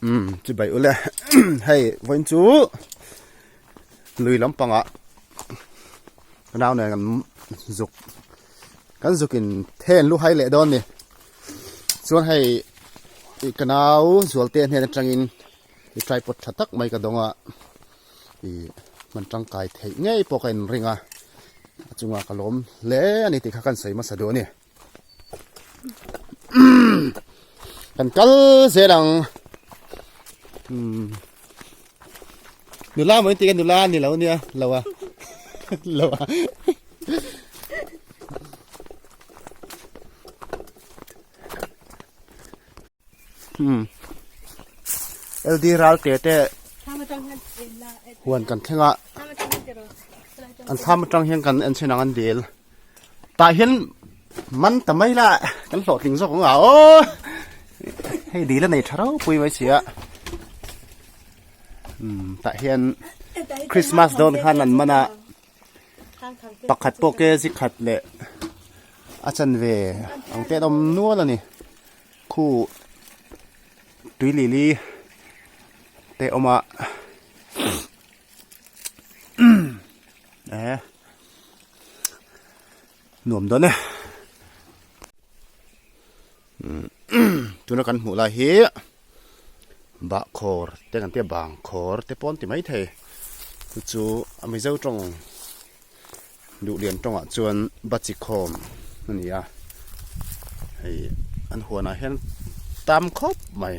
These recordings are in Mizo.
Umm chibai ule hei vawiin chu lui lampangah ka nau nen kan zuk kan zuk in then lu hai leh dawn a ni chuan hei ih ka nau zualte hnen atangin i tripod tha tak mai ka dawng a ih hman tangkai theih ngei pawh ka inring a a chungah ka lawm hle a ni tih kha kan sawi hmasa duh a ni. Kan kal zel ang nula maw inti ka nula ni lo nia lo a lo a LD Ralte te huan kan thleng a an thlam atang hian kan en chhin ang an dil. Tah hian man ta mai la kan hlawhtling zawk ang a aw hei dil a nei tha ropui mai si a umm tah hian Christmas dawn khan an man a pakhat pawh ke zi khat leh a chanve ang te an awm nual a ni khu tui lili te a awm a eh. Nuam dawn e. Tuna kan hmuh lai hi bahkhawr te kan tia bangkhawr te pawh an ti mai thei. Chu chu a Mizo tawng duhlian tawngah chuan Bachikhawm a ni a. Hei an huanah hian tam khawp mai.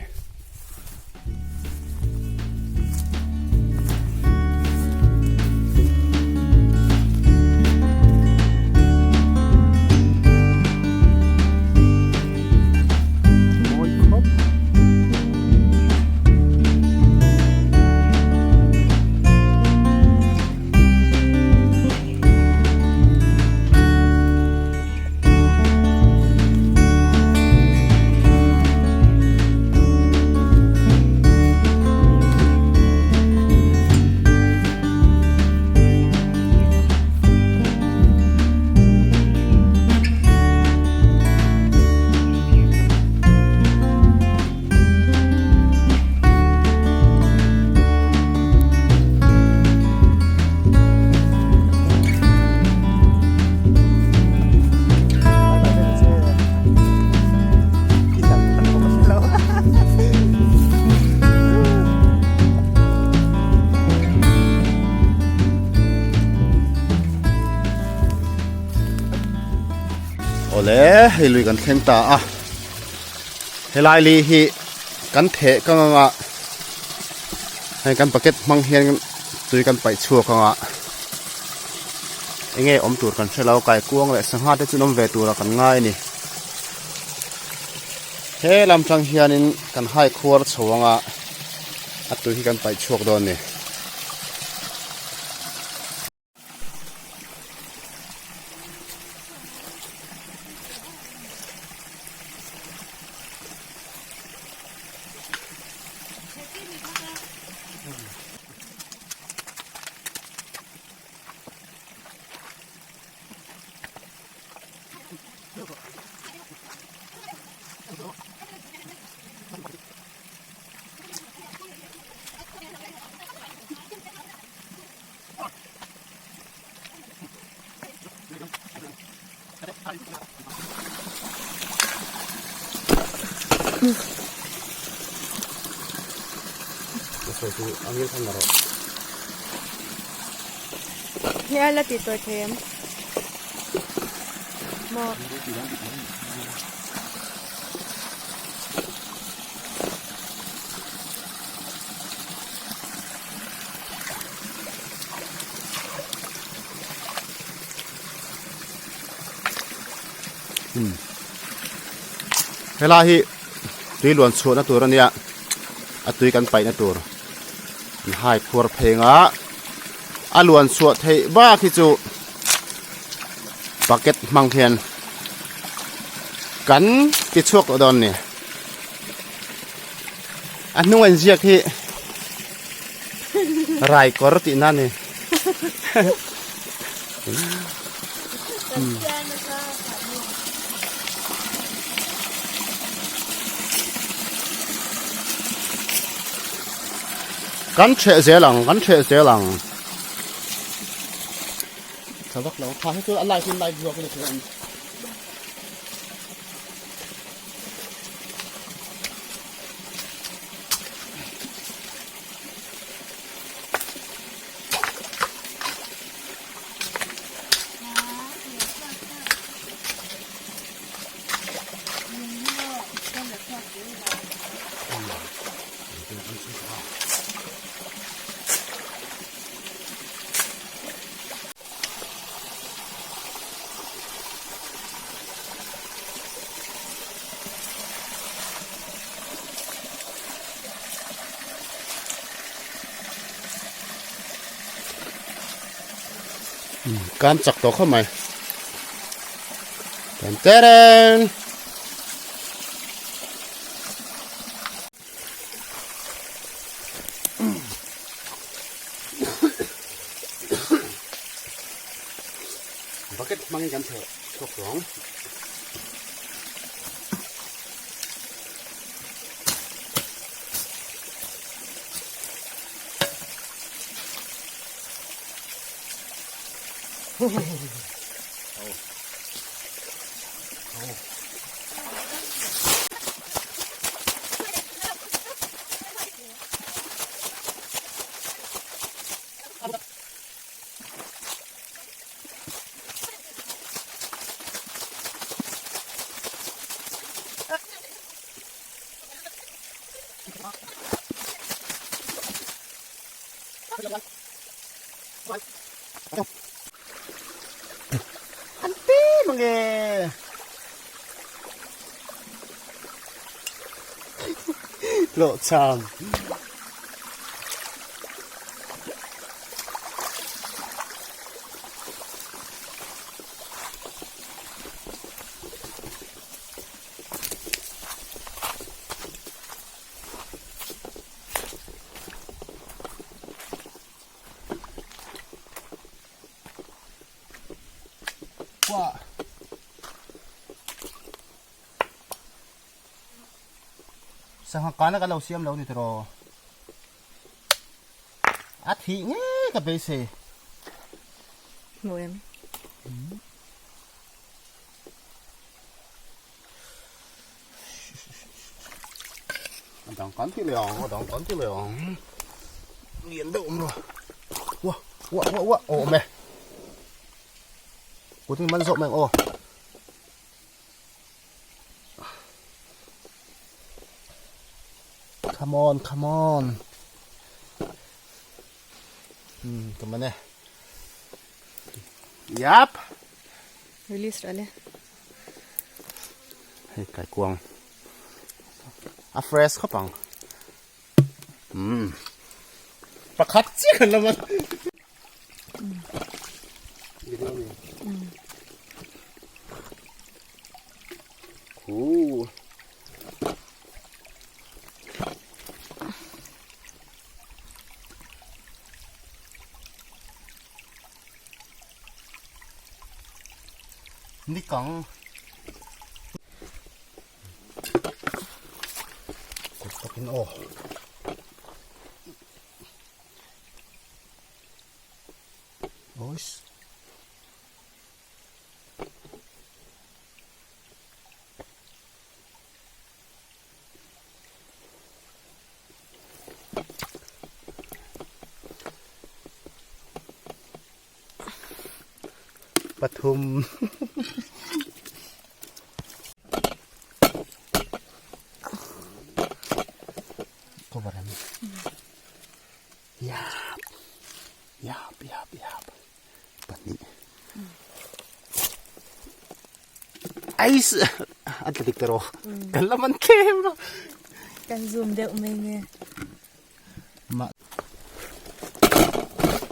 Awle hei lui kan thleng ta a helai li hi kan theh kang anga hei kan bucket hmang hian tui kan paih chhuak anga enge awm tur kan hre lo kaikuang leh sangha te chu an awm ve tura kan ngai a ni he lam tang hianin kan hai khuar chho anga a tui hi kan paih chhuak dawn a ni. Hei a la tih tawih thei em? Maw. Helai hi tui luan chhuahna tur a nia a tui kan paihna tur an hai khuar pheng a a luan chhuah theih bak hi chu bucket hmang hian kan ti chhuak tawh dawn a ni. A hnung an ziak hi rai kawr tih na ni. Kan ṭheh zel ang, kan ṭheh zel ang. Tha vak lo, tha hi chu a light in light zawk in a hria ang. Kan chak tawh khawp mai. Tan tereng. Bucket hmangin kan theh chhuak tawh ang. An ti mange. Hlawh cham. Wah. Sangha kana kan lo siam lo ni tiraw. A thih ngei ka beisei. Hmu em? A dang kan ti leh ang, a dang kan ti leh ang. Lian deuh awm rawh. Wah, wah, wah, wah, awm e. Kutin man zawk mai ang aw. Come on, come on. Ka man e. Yap. Release rawh le. Hei kaikuang. A fresh khawp ang. Pakhat chiah kan la man. Cool. Ni kang. Kut takin aw. Ois. Pathum. Cover em. Yap. Yap, yap, yap. Pahnih. Ais! A tla dik tawh. Kan la man tlem lo. Kan zoom deuh mai nge. Ma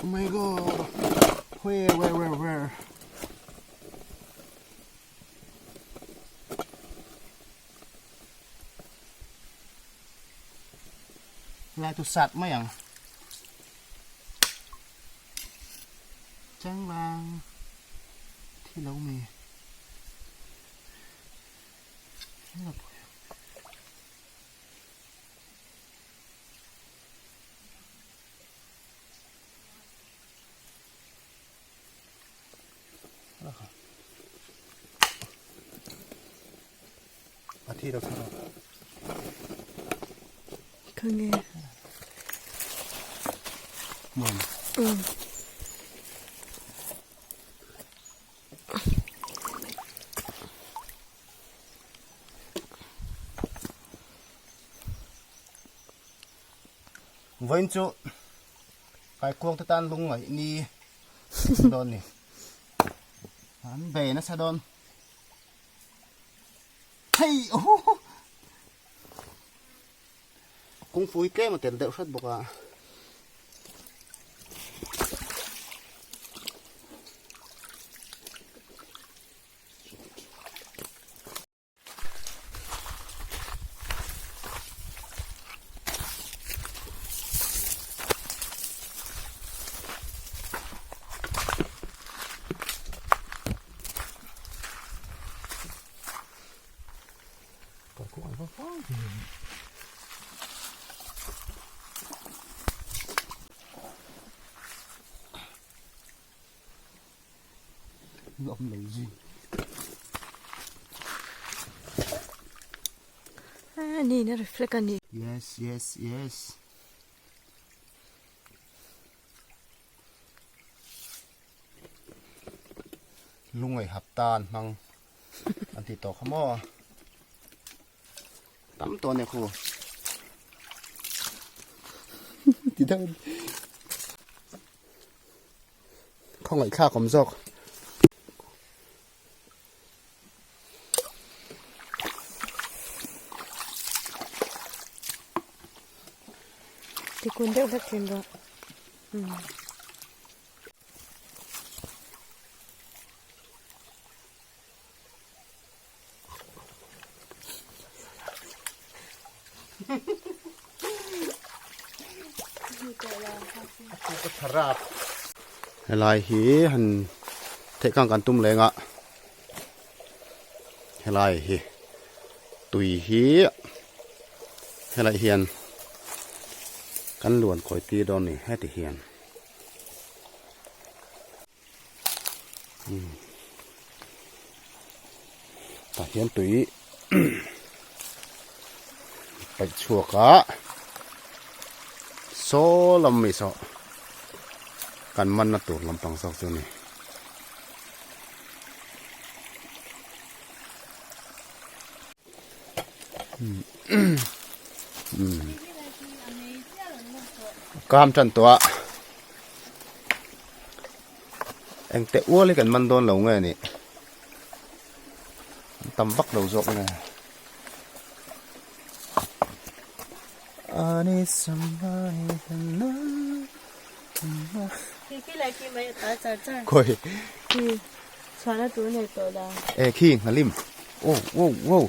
Oh my god. Where, where, where, where? Lai tu sat mai ang. Changvang thi lo mi. A thi lo thar a. Khange. Muan. Um. Vawiin chu kaikuang te tan lung ngaih ni dawn ni. An bei nasa dawn. Hei oh Kungfui tlem a tel deuh hret bawk a. Ni na reflect a ni. Yes, yes, yes. Lungai hapta an hmang an ti tawh kha maw. Tam tawh ania khu. Ti deuh. Khawngaih thlak awm zawk. Ti kun deuh hlek thin rawh. Helai hi han theih kang kan tum leng a helai hi tui hi helai hian kan luan kawi tir dawn a ni heti hian. Tah hian tui paih chhuak a saw lam mai saw kan manna tur lampang zawk chu a ni. Kam tan tawh a. Engteh ual hi kan man dawn lo nge ni an tam vak lo zawk nge khawi e khi nghalim oh wow wow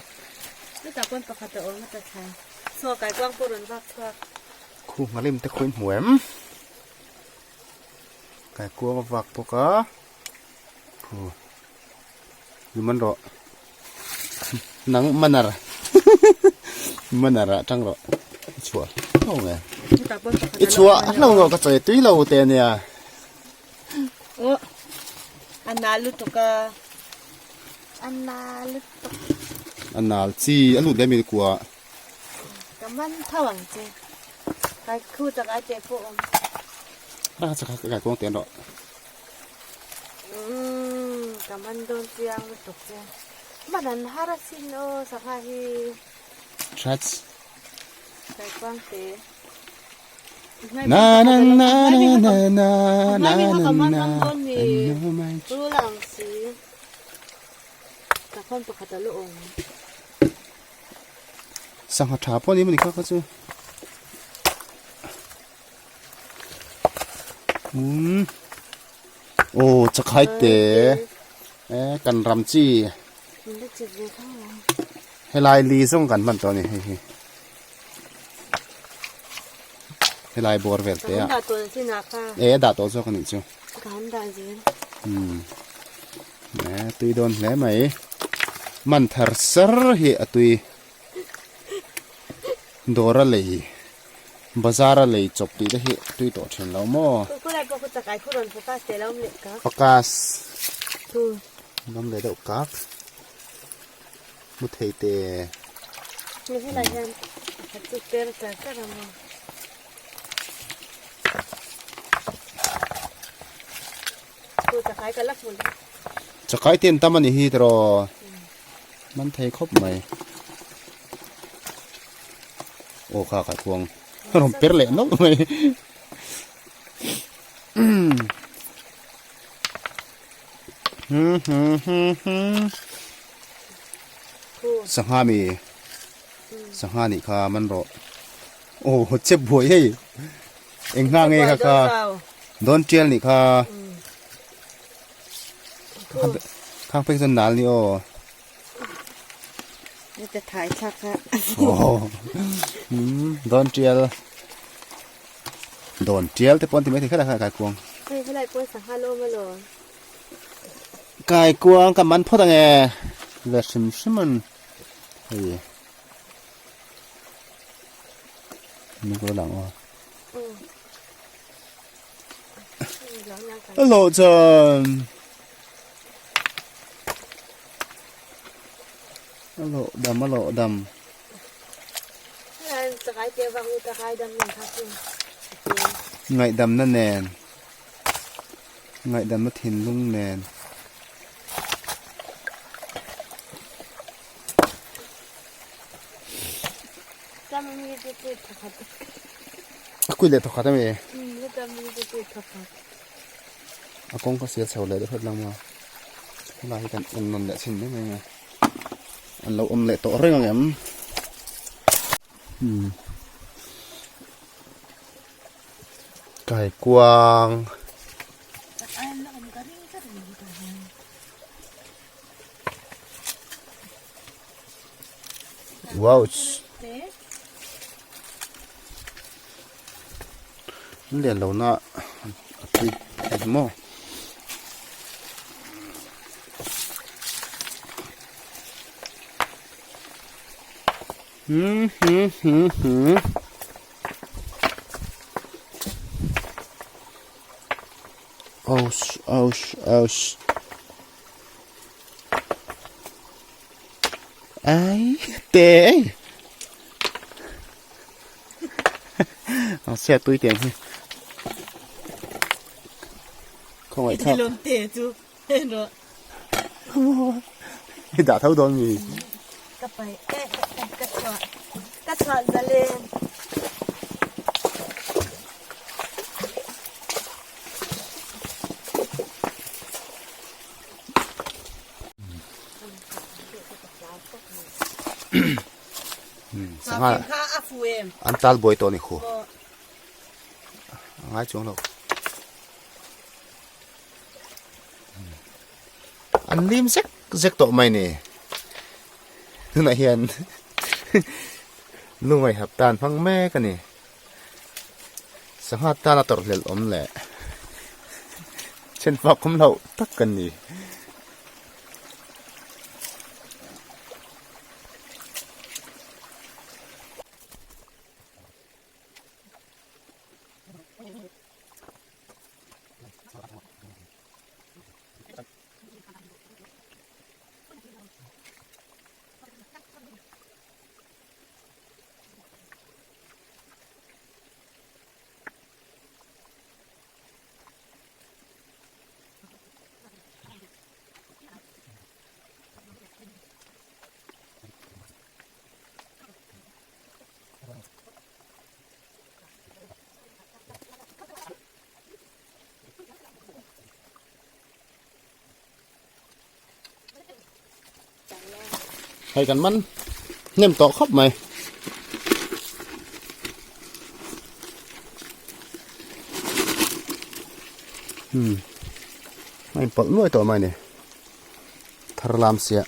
khu nghalim te khawi hmu em. Kaikuang a vak bawk a phu ni man rawh nang manar manar ah tang rawh i chhuah hlauh nge i chhuah hlauh rawh ka chawi tui lo te ania a nal lutuk a a nal lutuk a nal chi a lut leh mi kua Ka man tho ang che. Kai khu tak ai te pawh awm. A chak ka kai kuang te an rawh. Umm ka man dawn chiang lutuk che. Man an har asin aw sangha hi. Threats. Kai kuang te. Na na na na na na na na na. Rul ang si. Ka phone pakhat a lu awm. Sangha tha pawh a ni maw ni kha kha chu umm aw chakhai te e kan ram chi helai li zawng kan hman tawh a ni hei hi helai bawr vel te a e a dah tawh zawk a nih chu umm e tui dawn hle mai man thar sar hi a tui. Dawra lei bazar a lei chawp tih te hi tui tawh thin lo maw? Focus an awm leh deuh kak hmu thei te. Ni helai hian pakhat chu per char char a maw. Chu chakai ka la hmu lo. Chakai te an tam a ni hi tiraw man thei khawp mai. Aw kha kha khuang a rawn per leh nawlh mai. Sangha mi sangha nih kha man rawh aw chep buai hei eng hna nge kha kha dawn tial nih kha khang phei chuan nal ni aw dawn tial dawn tial te pawh an ti maithei khat a kha kaikuang Kaikuang ka man phawt ange ve hrim hrim an hei ni ko lang aw Hello chuan Alo dam alo dam Ngaihdamna nen Ngaihdamna thinlung nen. A kui leh thawkhat ami? A kawng ka sial chho leh deuh hret lang maw? Helai hi kan en nawn leh chhin mai mai a. An lo awm leh tawh reng ang em? Hmm. Kaikuang. Wow. Lian lo na a tui maw. Hmm hmm hmm hmm. Ouch ouch ouch. Ai te. Nó xe tui tiền hi. Không phải thak. Lom te chu. Ro. Đã thấu đón gì. Ka pai e ka chhuah. Ka chhuah zalen. Sangha an tal buai tawh a ni khu a ngai chuang lo an lim zek zek tawh mai ni tunah hian lungaih hap tan hmang mek a ni sangha tana tawrh hlelh awm leh then fak awm loh tak a ni. Hei kan man hnem tawh khawp mai. Hmm. A inpawlh nuai tawh mai ni. Thar lam sia.